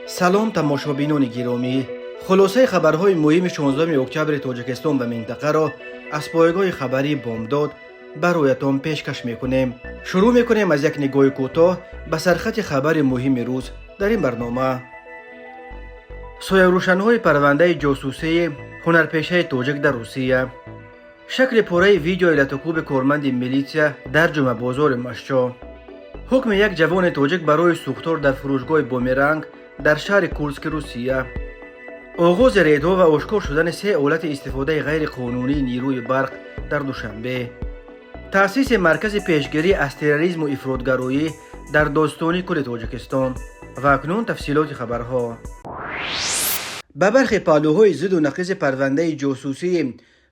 Салом, тамошобинони гиромӣ! Хулосаи хабарҳои муҳими 16 октябри Тоҷикистон ва минтақаро аз пойгоҳи хабарии «Бомдод» бароятон пешкаш мекунем. Шурӯъ мекунем аз як нигоҳи кӯтоҳ ба сархати хабари муҳими рӯз дар ин барнома. Соярӯшанҳои парвандаи ҷосусии ҳунарпешаи тоҷик дар Русия, шакли пурраи видеои латукӯби корманди милитсия дар Ҷумъабозори Машчо, ҳукми як ҷавони тоҷик барои сӯхтор дар фурӯшгоҳи «Бумеранг» дар шаҳри Курски Русия, оғози рейдҳо ва ошкор шудани се ҳолати истифодаи ғайриқонунии нерӯи барқ дар Душанбе, таъсиси маркази пешгирӣ аз терроризму ифротгароӣ дар Достони кули Тоҷикистон. Ва акнун тафсилоти хабарҳо. Ба бархе паҳлӯҳои зидду нақизи парвандаи ҷосусии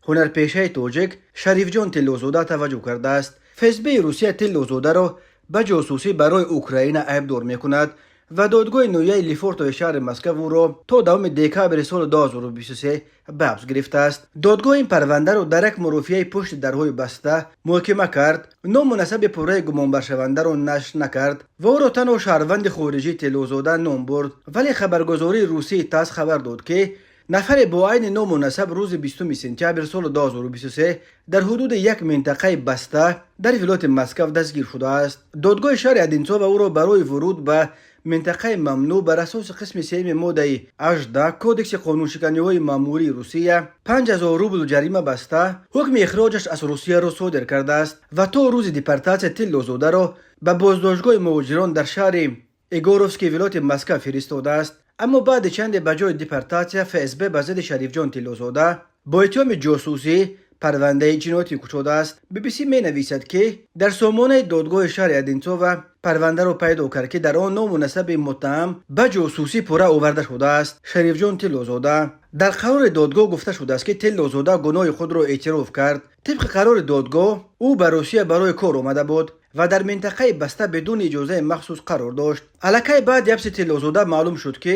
ҳунарпешаи тоҷик Шарифҷон Тиллозода таваҷҷӯҳ кардааст. ФСБи Русия Тиллозодаро ба ҷосусӣ барои Украина айбдор мекунад ва додгоҳи ноҳияи Лефортови шаҳри Москав ӯро то 10 декабри соли 2023 ба ҳабс гирифтааст. Додгоҳ ин парвандаро дар як мурофиаи пушти дарҳои баста муҳокима кард, ному насаби пурраи гумонбаршавандаро нашр накард ва ӯро танҳо шаҳрванди хориҷии Тиллозода ном бурд. Вале хабаргузории русии ТАСС хабар дод, ки нафаре бо айни ному насаб рӯзи 20 сентябр соли 2023 дар ҳудуди як минтақаи баста дар вилояти Москав дастгир шудааст. Додгоҳи шаҳри Одинсова ӯро барои вуруд ба минтақаи мамнӯъ бар асоси қисми сеюми моддаи 18 Кодекси қонуншиканиҳои маъмурии Русия 5000 рубл ҷарима баста, ҳукми ихроҷаш аз Русияро содир кардааст ва то рӯзи депортатсия Тиллозодаро ба боздоштгоҳи муҳоҷирон дар шаҳри Егоровски вилояти Москав фиристодааст. Аммо баъди чанде ба ҷои депортатсия ФСБ ба зидди Шарифҷон Тиллозода бо иттиҳоми ҷосусӣ парвандаи ҷиноятӣ кушодааст. ББС менависад, ки дар сомонаи додгоҳи шаҳри Одинсова парвандаро пайдо кард, ки дар он ному насаби муттаҳам ба ҷосусӣ пурра оварда шудааст: Шарифҷон Тиллозода. Дар қарори додгоҳ гуфта шудааст, ки Тиллозода гуноҳи худро эътироф кард. Тибқи қарори додгоҳ, ӯ ба Русия барои кор омада буд ва дар минтақаи баста бидуни иҷозаи махсус қарор дошт. Аллакай баъди ҳабси Тиллозода маълум шуд, ки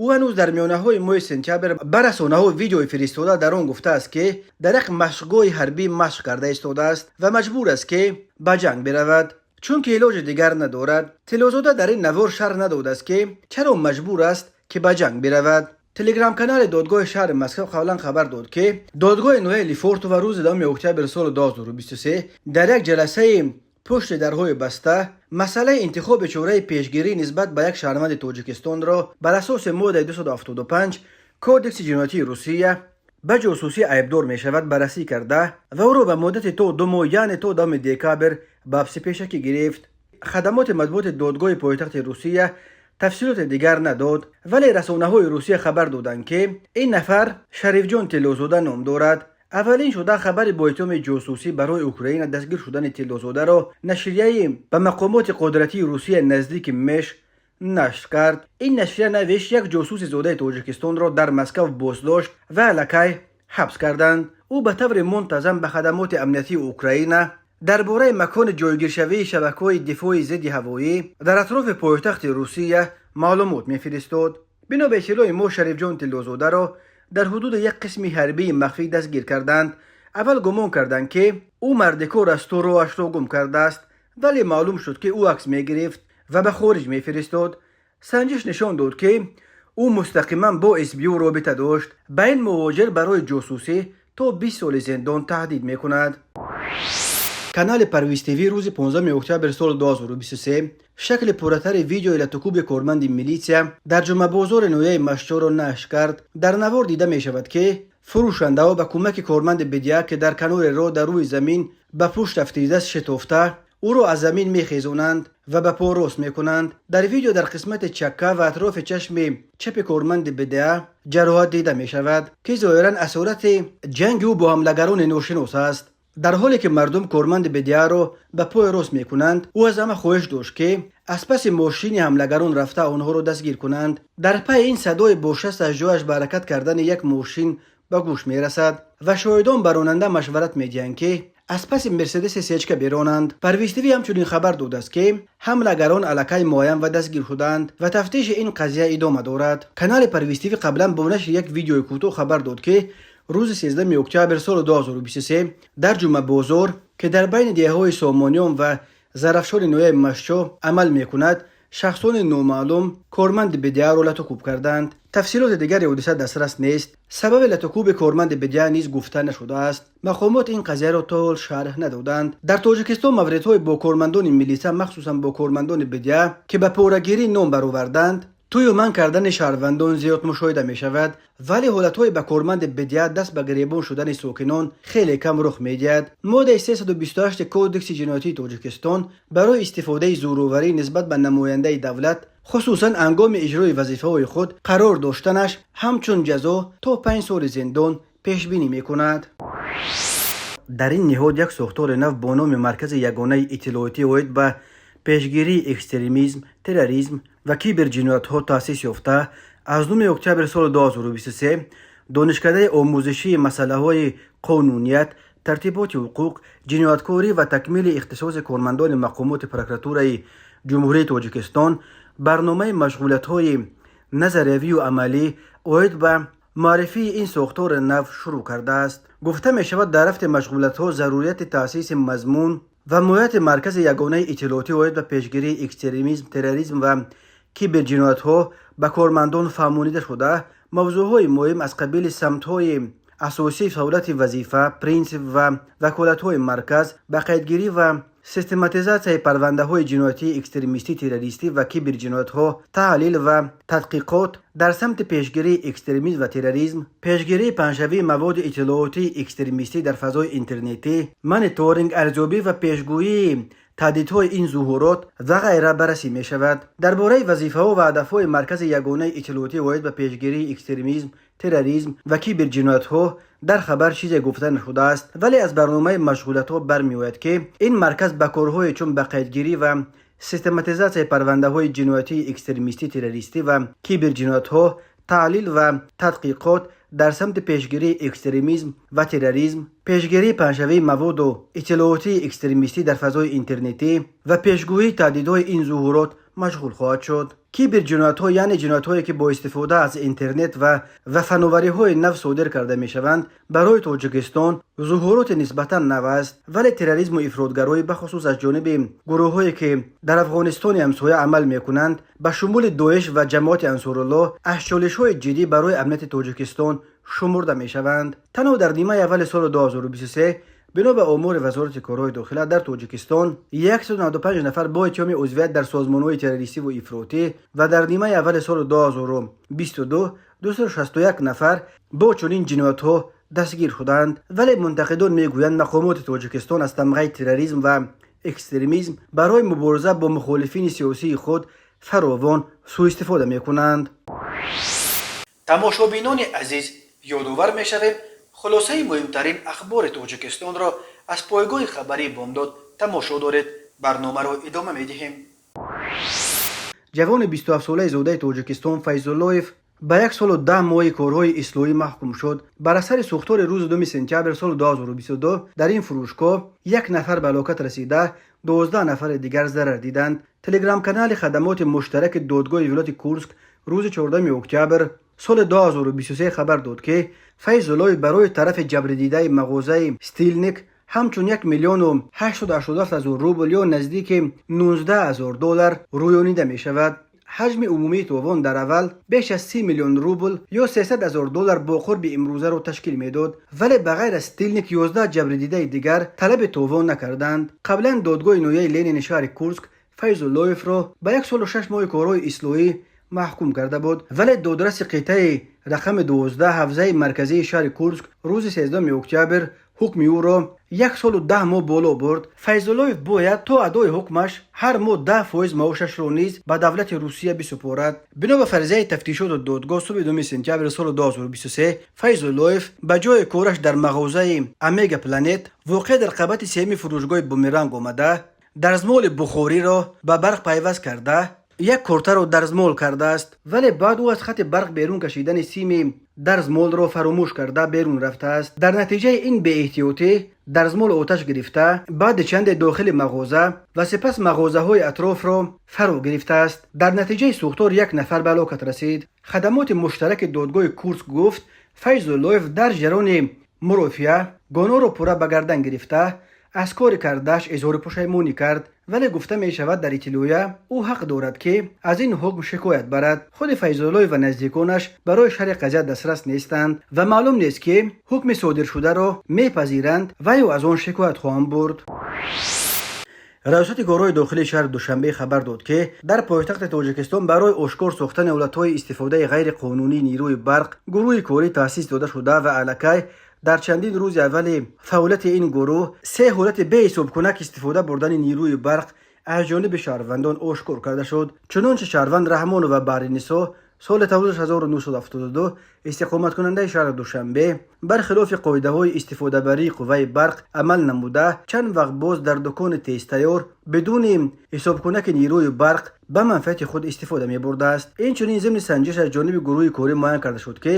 ӯ ҳанӯз дар миёнаҳои моҳи сентябр ба расонаҳо видеои фиристода, дар он гуфтааст, ки дар як машқгоҳи ҳарбӣ машқ карда истодааст ва маҷбур аст, ки ба ҷанг биравад, чунки илоҷи дигар надорад. Тиллозода дар ин навор шарҳ надодааст, ки чаро маҷбур аст, ки ба ҷанг биравад. Телеграм-канали додгоҳи шаҳри Москав қаблан хабар дод, ки додгоҳи ноҳияи Лефортова рӯзи 10 октябри соли 2023 дар як ҷаласаи пушти дарҳои баста масъалаи интихоби чораи пешгирӣ нисбат ба як шаҳрванди Тоҷикистонро бар асоси моддаи 275 Кодекси ҷиноятии Русия, ба ҷосусӣ айбдор мешавад, баррасӣ карда ва ӯро ба муддати то 2 моҳ, яъне то 10 декабр, ба ҳабси пешакӣ гирифт. Хадамоти матбуоти додгоҳи пойтахти Русия тафсилоти дигар надод, вале расонаҳои Русия хабар доданд, ки ин нафар Шарифҷон Тиллозода ном дорад. Аввалин шуда хабари бо иттиҳоми ҷосусӣ барои Украина дастгир шудани Тиллозодаро нашрияи ба мақомоти қудратии Русия наздики «Меш» нашр кард. Ин нашрия навишт, як ҷосуси зодаи Тоҷикистонро дар Москав боздошт ва аллакай ҳабс карданд. Ӯ ба таври мунтазам ба хадамоти амниятии Украина дар бораи макони ҷойгиршавии шабакаҳои дифои зидди ҳавоӣ дар атрофи пойтахти Русия маълумот мефиристод. Бино ба иттилои мо, Шарифҷон Тиллозодаро дар ҳудуди як қисми ҳарбии махфӣ дастгир карданд. Аввал гумон карданд, ки ӯ мардикор асту роҳашро гум кардааст, вале маълум шуд, ки ӯ акс мегирифт ва ба хориҷ мефиристод. Санҷиш нишон дод, ки ӯ мустақиман бо СБУ робита дошт. Ба ин муҳоҷир барои ҷосусӣ то 20 соли зиндон таҳдид мекунад. Канали Парвиз ТВ рӯзи 15 октябри соли 2023 шакли пурратари видеои латукӯби корманди милитсия дар Ҷумъабозори ноҳияи Машчоро нашр кард. Дар навор дида мешавад, ки фурӯшандаҳо ба кӯмаки корманди БДА, ки дар канори роҳ дар рӯи замин ба пушт афтида, шитофта ӯро аз замин мехезонанд ва ба по рост мекунанд. Дар видео дар қисмати чакка ва атрофи чашми чапи корманди БДА ҷароҳат дида мешавад, ки зоҳиран асорати ҷанги ӯ бо ҳамлагарони ношинос аст. Дар ҳоле ки мардум корманди БДАро ба пои рост мекунанд, ӯ аз ҳама хоҳиш дошт, ки аз паси мошини ҳамлагарон рафта, онҳоро дастгир кунанд. Дар пайи ин садои бо шаст аз ҷояш ба ҳаракат кардани як мошин ба гӯш мерасад ва шоҳидон ба ронанда машварат медиҳанд, ки аз паси Мерседеси сечка беронанд. Парвиз ТВ ҳамчунин хабар додааст, ки ҳамлагарон аллакай муайян ва дастгир шудаанд ва тафтиши ин қазия идома дорад. Канали Парвиз ТВ қаблан бо нашри як видеои кӯтоҳ хабар дод, ки рӯзи 13 октябр соли 2023 дар Ҷумъабозор, ки дар байни деҳаҳои Сомониён ва Зарафшони ноҳияи Машчо амал мекунад. Шахсони номаълум корманди БДА-ро латукӯб карданд. Тафсилоти дигари ҳодиса дастрас нест. Сабаби латукӯби корманди БДА низ гуфта нашудааст. Мақомот ин қазияро то ҳол шарҳ надоданд. Дар Тоҷикистон мавридҳои бо кормандони милиса, махсусан бо кормандони БДА, ки ба порагирӣ ном бароварданд, тӯю манъ кардани шаҳрвандон зиёд мушоҳида мешавад, вале ҳолатҳои ба корманди БДА даст ба гиребон шудани сокинон хеле кам рух медиҳад. Моддаи 328 Кодекси ҷиноятии Тоҷикистон барои истифодаи зӯроварӣ нисбат ба намояндаи давлат, хусусан ҳангоми иҷрои вазифаҳои худ қарор доштанаш, ҳамчун ҷазо то 5 соли зиндон пешбинӣ мекунад. Дар ин ниҳод як сохтори нав бо номи Маркази ягонаи иттилоотӣ оид ба пешгирии экстремизм, терроризм ва киберҷиноятҳо таъсис ёфта, аз 9 октябри соли 2023 Донишкадаи омӯзишии масъалаҳои қонуният, тартиботи ҳуқуқ, ҷинояткорӣ ва такмили ихтисоси кормандони мақомоти Прокуратураи Ҷумҳурии Тоҷикистон барномаи машғулиятҳои назариявию амалӣ оид ба муаррифии ин сохтори нав шурӯъ кардааст. Гуфта мешавад, дар рафти машғулиятҳо зарурияти таъсиси, мазмун ва моҳияти Маркази ягонаи иттилоотӣ оид ба пешгирии экстремизм, терроризм ва киберҷиноятҳо ба кормандон фаҳмонида шуда, мавзӯъҳои муҳим аз қабили самтҳои асосии фаъолияти вазифа, принсип ва ваколатҳои марказ, ба қайдгирӣ ва систематизатсияи парвандаҳои ҷиноятии экстремистӣ, террористӣ ва киберҷиноятҳо, таҳлил ва тадқиқот дар самти пешгирии экстремизм ва терроризм, пешгирии паҳншавии маводи иттилоотии экстремистӣ дар фазои интернетӣ, мониторинг, арзёбӣ ва пешгӯии таҳдидҳои ин зуҳурот ва ғайра баррасӣ мешавад. Дар бораи вазифаҳо ва ҳадафҳои Маркази ягонаи иттилоотӣ оид ба пешгирии экстремизм, терроризм ва киберҷиноятҳо дар хабар чизе гуфта нашудааст, вале аз барномаи машғулиятҳо бармеояд, ки ин марказ ба корҳое чун ба қайдгирӣ ва систематизатсияи парвандаҳои ҷиноятии экстремистӣ, террористӣ ва киберҷиноятҳо, таҳлил ва тадқиқот дар самти пешгирии экстремизм ва терроризм, пешгирии паҳншавии маводу иттилоотии экстремистӣ дар фазои интернетӣ ва пешгӯии таҳдидҳои ин зуҳурот машғул хоҳад шуд. Киберҷиноятҳо, яъне ҷиноятҳое, ки бо истифода аз интернет ва фановариҳои нав содир карда мешаванд, барои Тоҷикистон зуҳуроти нисбатан нав аст, вале терроризму ифротгароӣ, бахусус аз ҷониби гурӯҳҳое, ки дар Афғонистони ҳамсоя амал мекунанд, ба шумули Доиш ва Ҷамоати Ансоруллоҳ, аз чолишҳои ҷиддӣ барои амнияти Тоҷикистон шумурда мешаванд. Танҳо дар нимаи аввали соли 2023, бино ба омори Вазорати корҳои дохила, дар Тоҷикистон 195 нафар бо иттиҳоми узвият дар созмонҳои террористиву ифротӣ ва дар нимаи аввали соли 2022 261 нафар бо чунин ҷиноятҳо дастгир шуданд. Вале мунтақидон мегӯянд, мақомоти Тоҷикистон аз тамғаи терроризм ва экстремизм барои мубориза бо мухолифини сиёсии худ фаровон сӯистифода мекунанд. Тамошобинони азиз, ёдовар мешавем, хулосаи муҳимтарин ахбори Тоҷикистонро аз пойгоҳи хабарии Бомдод тамошо доред. Барномаро идома медиҳем. Ҷавони 27-солаи зодаи Тоҷикистон Файзуллоев ба 1 солу 10 моҳи корҳои ислоҳӣ маҳкум шуд. Бар асари сӯхтори рӯзи 2 сентябр соли 2022 дар ин фурӯшгоҳ як нафар ба ҳалокат расида, 12 нафари дигар зарар диданд. Телеграм-канали хадамоти муштараки додгоҳи вилояти Курск рӯзи 14 октябр соли 2023 хабар дод, ки Файзуллоев барои тарафи ҷабрдидаи мағозаи Стилник ҳамчун 1 887 000 рубл ё наздики 19 ҳазор доллар рӯёнида мешавад. Ҳаҷми умумии товон дар аввал беш аз 30 миллион рубл ё 300 ҳазор доллар бо қурби имрӯзаро ташкил медод, вале ба ғайр аз Стилник 11 ҷабрдидаи дигар талаби товон накарданд. Қаблан додгоҳи ноҳияи Ленини шаҳри Курск Файзуллоевро ба 1 солу 6 моҳи корҳои ислоҳӣ маҳкум карда буд, вале додраси қитъаи рақами 12 ҳавзаи марказии шаҳри Курск рӯзи 13 октябр ҳукми ӯро 1 солу 10 моҳ боло бурд. Файзуллоев бояд то адои ҳукмаш ҳар моҳ 10% маошашро низ ба давлати Русия бисупорад. Бино ба фарзияи тафтишоту додгоҳ, субҳи 2 сентябри соли 2023 Файзуллоев ба ҷои кораш дар мағозаи Омега Планет, воқеъ дар қабати сеюми фурӯшгоҳи Бумеранг, омада, дарзмоли бухориро ба барқ пайваст карда, як кортаро дарзмол кардааст, вале баъд ӯ аз хати барқ берун кашидани сими дарзмолро фаромӯш карда берун рафтааст. Дар натиҷаи ин беэҳтиётӣ дарзмол оташ гирифта, баъди чанде дохили мағоза ва сипас мағозаҳои атрофро фаро гирифтааст. Дар натиҷаи сӯхтор як нафар ба ҳалокат расид. Хадамоти муштараки додгоҳи Курск гуфт, Файзуллоев дар ҷараёни мурофиа гуноҳро пурра ба гардан гирифта, Аз кори кардааш изҳори пушаймонӣ кард, вале гуфта мешавад, дар иттилоия ӯ ҳақ дорад, ки аз ин ҳукм шикоят барад. Худи Файзуллоев ва наздиконаш барои шарҳи қазия дастрас нестанд ва маълум нест, ки ҳукми содиршударо мепазиранд ва ё аз он шикоят хоҳанд бурд. Раёсати корҳои дохилии шаҳри Душанбе хабар дод, ки дар пойтахти Тоҷикистон барои ошкор сохтани ҳолатҳои истифодаи ғайриқонунии нерӯи барқ гурӯҳи корӣ таъсис дода шуда ва аллакай дар чандин рӯзи аввали фаъолияти ин гурӯҳ се ҳолати беҳисобкунак истифода бурдани нерӯи барқ аз ҷониби шаҳрвандон ошкор карда шуд. Чунончи, шаҳрванд Раҳмонова Баҳринисо, соли таваллудаш 1972, истиқоматкунандаи шаҳри Душанбе, бархилофи қоидаҳои истифодабарии қувваи барқ амал намуда, чанд вақт боз дар дукони тезтайёр бидуни ҳисобкунаки нерӯи барқ ба манфиати худ истифода мебурдааст. Инчунин, зимни санҷиш аз ҷониби гурӯҳи корӣ муайян карда шуд, ки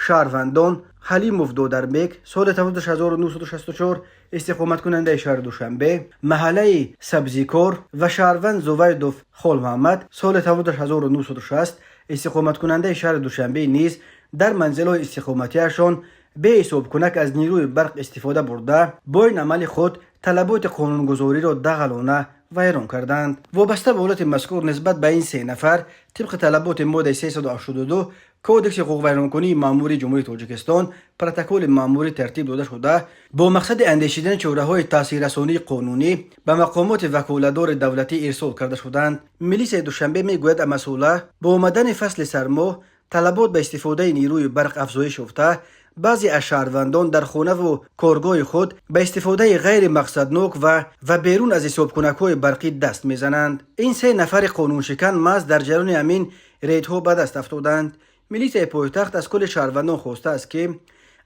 шаҳрвандон Ҳалимов Додарбек, соли таваллудаш 1964, истиқоматкунандаи шаҳри Душанбе, маҳаллаи Сабзикор, ва шаҳрванд Зувайдов Холмуҳаммад, соли таваллудаш 1960, истиқоматкунандаи шаҳри Душанбе низ дар манзилҳои истиқоматиашон беҳисобкунак аз нерӯи барқ истифода бурда, бо ин амали худ талаботи қонунгузориро дағалона вайрон карданд. Вобаста ба ҳолати мазкур нисбат ба ин се нафар тибқи талаботи моддаи 382 Кодекси ҳуқуқвайронкунии маъмурии Ҷумҳурии Тоҷикистон протоколи маъмурӣ тартиб дода шуда, бо мақсади андешидани чораҳои таъсиррасонии қонунӣ ба мақомоти ваколатдори давлатӣ ирсол карда шуданд. Милисияи Душанбе мегӯяд, амасола бо омадани фасли сармо талабот ба истифодаи нерӯи барқ афзоиш ёфта, баъзе аз шаҳрвандон дар хонаву коргоҳи худ ба истифодаи ғайримақсаднок ва берун аз ҳисобкунакҳои барқӣ даст мезананд. Ин се нафари қонуншикан маҳз дар ҷараёни ҳамин рейдҳо ба даст афтоданд. Милисияи пойтахт аз кулли шаҳрвандон хостааст, ки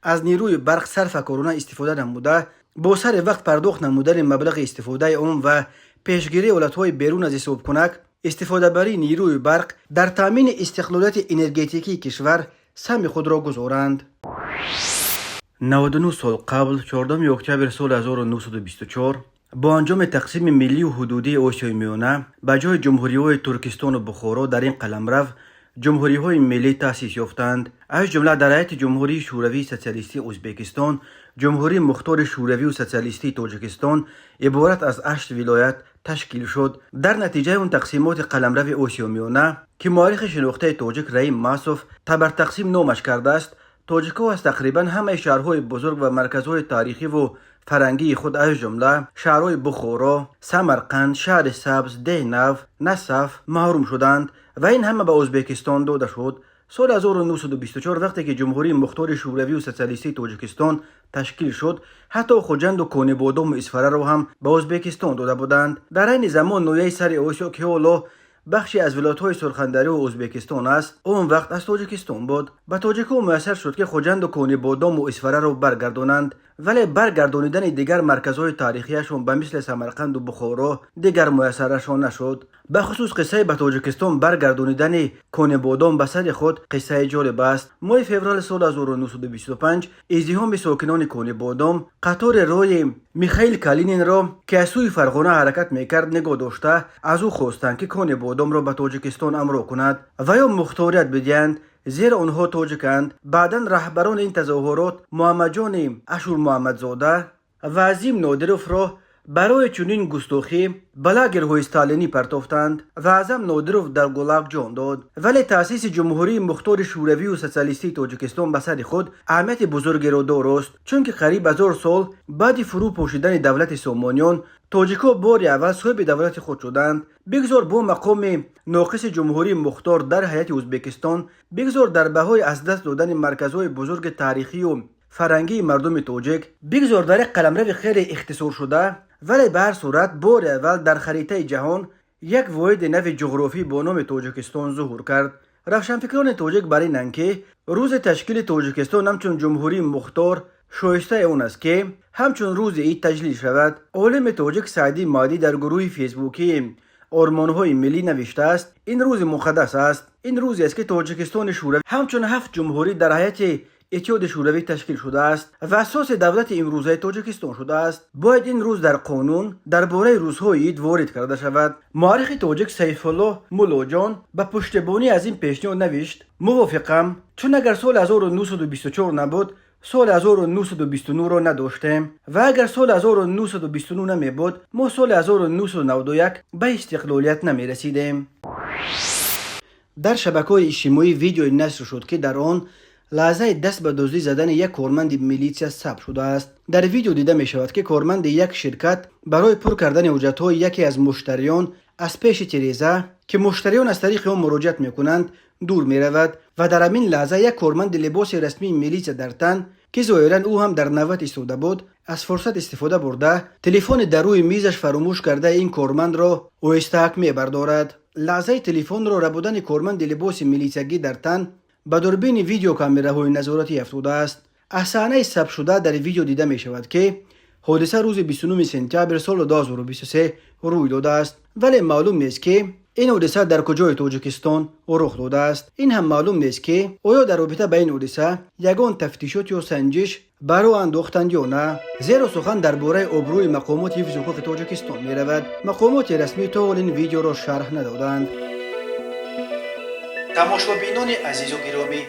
аз нерӯи барқ сарфакорона истифода намуда, бо сари вақт пардохт намудани маблағи истифодаи он ва пешгирии ҳолатҳои берун аз ҳисобкунак истифодабарии нерӯи барқ дар таъмини истиқлолияти энергетикии кишвар саҳми худро гузоранд. 99 сол қабл, 4 октябри соли 1924, бо анҷоми тақсими миллию ҳудудии Осиёи Миёна, ба ҷои ҷумҳуриҳои Туркистону Бухоро дар ин қаламрав ҷумҳуриҳои миллӣ таъсис ёфтанд. Аз ҷумла дар ҳайати Ҷумҳурии Шӯравии Социалистии Ӯзбекистон Ҷумҳурии Мухтори Шӯравию Социалистии Тоҷикистон иборат аз ҳашт вилоят ташкил шуд. Дар натиҷаи он тақсимоти қаламрави Осиёи Миёна, ки муаррихи шинохтаи тоҷик Раим Масов «Табартақсим» номаш кардааст, тоҷикҳо аз тақрибан ҳамаи шаҳрҳои бузург ва марказҳои таърихиву фарҳангии худ, аз ҷумла шаҳрҳои Бухоро, Самарқанд, Шаҳри Сабз, Деҳнав, Насаф маҳрум шуданд ва ин ҳама ба Ӯзбекистон дода шуд. Соли 1924, вақте ки Ҷумҳурии Мухтори Шӯравию Социалистии Тоҷикистон ташкил шуд, ҳатто Хуҷанду Конибодому Исфараро ҳам ба Ӯзбекистон дода буданд. Дар айни замон ноҳияи Сари Осиё, ки ҳоло бахше аз вилоятҳои Сурхандарёу Ӯзбекистон аст, он вақт аз Тоҷикистон буд. Ба тоҷикҳо муяссар шуд, ки Хуҷанду Конибодому Исфараро баргардонанд, вале баргардонидани дигар марказҳои таърихияшон ба мисли Самарқанду Бухоро дигар муяссарашон нашуд. Бахусус қиссаи ба Тоҷикистон баргардонидани Конибодом ба сари худ қиссаи ҷолиб аст. Моҳи феврали соли 1925 издиҳоми сокинони Конибодом қатори роҳи Михаил Калининро, ки аз сӯи Фарғона ҳаракат мекард, нигоҳ дошта, аз ӯ хостанд, ки Конибодомро ба Тоҷикистон ҳамроҳ кунад ва ё мухторият бидиҳанд, зеро онҳо тоҷиканд. Баъдан раҳбарони ин тазоҳурот Муҳаммадҷони Ашурмуҳаммадзода ва Азим Нодировро барои чунин густохӣ ба лагерҳои сталинӣ партофтанд ва Аъзам Нодиров дар ГУЛАГ ҷон дод. Вале таъсиси Ҷумҳурии Мухтори Шӯравию Социалистии Тоҷикистон ба сари худ аҳамияти бузургеро дорост, чунки қариб 1000 сол баъди фурӯ пошидани давлати Сомониён тоҷикҳо бори аввал соҳиби давлати худ шуданд. Бигзор бо мақоми ноқиси Ҷумҳурии Мухтор дар ҳайати Ӯзбекистон, бигзор дар баҳои аз даст додани марказҳои бузурги таърихию фарҳангии мардуми тоҷик, бигзор дар як қаламрави хеле ихтисоршуда, вале ба ҳар сурат бори аввал дар харитаи ҷаҳон як воҳиди нави ҷуғрофӣ бо номи Тоҷикистон зуҳур кард. Равшанфикрони тоҷик бар инанд, ки рӯзи ташкили Тоҷикистон ҳамчун Ҷумҳурии Мухтор шоистаи он аст, ки ҳамчун рӯзи ид таҷлил шавад. Олими тоҷик Саъдӣ Маъдӣ дар гурӯҳи фейсбукии «Ормонҳои миллӣ» навиштааст: «Ин рӯзи муқаддас аст. Ин рӯзест, ки Тоҷикистони Шӯравӣ ҳамчун ҳафт ҷумҳурӣ дар ҳайати Иттиҳоди Шӯравӣ ташкил шудааст ва асоси давлати имрӯзаи Тоҷикистон шудааст. Бояд ин рӯз дар қонун дар бораи рӯзҳои ид ворид карда шавад». Муаррихи тоҷик Сайфуллоҳ Муллоҷон ба пуштибонӣ аз ин пешниҳод навишт: «Мувофиқам, чун агар соли 1924 набуд, Соли 1929-ро надоштем ва агар соли 1929 намебуд, мо соли 1991 ба истиқлолият намерасидем. Дар шабакаҳои иҷтимоӣ видеое нашр шуд, ки дар он лаҳзаи даст ба дуздӣ задани як корманди милитсия сабт шудааст. Дар видео дида мешавад, ки корманди як ширкат барои пур кардани ҳуҷҷатҳои яке аз муштариён аз пеши тиреза, ки муштариён аз тариқи он муроҷиат мекунанд, дур меравад ва дар ҳамин лаҳза як корманди либоси расмии милитсия дар тан, ки зоҳиран ӯ ҳам дар навбат истода буд, аз фурсат истифода бурда, телефони дар рӯи мизаш фаромӯш кардаи ин кормандро оҳистаак мебардорад. Лаҳзаи телефонро рабудани корманди либоси милитсиягӣ дар тан ба дурбини видеокамераҳои назоратӣ афтодааст. Аз саҳнаи сабтшуда дар видео дида мешавад, ки ҳодиса рӯзи 29 сентябр соли 2023 рӯй додааст, вале маълум нест, ки ин ҳодиса дар куҷои Тоҷикистон рух додааст. Ин ҳам маълум нест, ки оё дар робита ба ин ҳодиса ягон тафтишот ё санҷиш ба роҳ андохтанд ё на, зеро сухан дар бораи обрӯи мақомоти ҳифзи ҳуқуқи Тоҷикистон меравад. Мақомоти расмӣ то ҳол ин видеоро шарҳ надоданд. Тамошобинони азизу гиромӣ,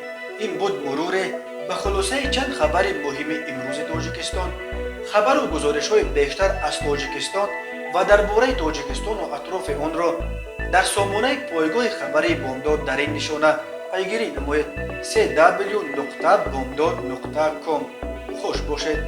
ин буд муруре ба хулосаи чанд хабари муҳими имрӯзи Тоҷикистон. Хабару гузоришҳои бештар аз Тоҷикистон ва дар бораи Тоҷикистону атрофи онро дар сомонаи пойгоҳи хабарии Бомдод дар ин нишона пайгирӣ намоед: cw.bomdod.com. Хуш бошед.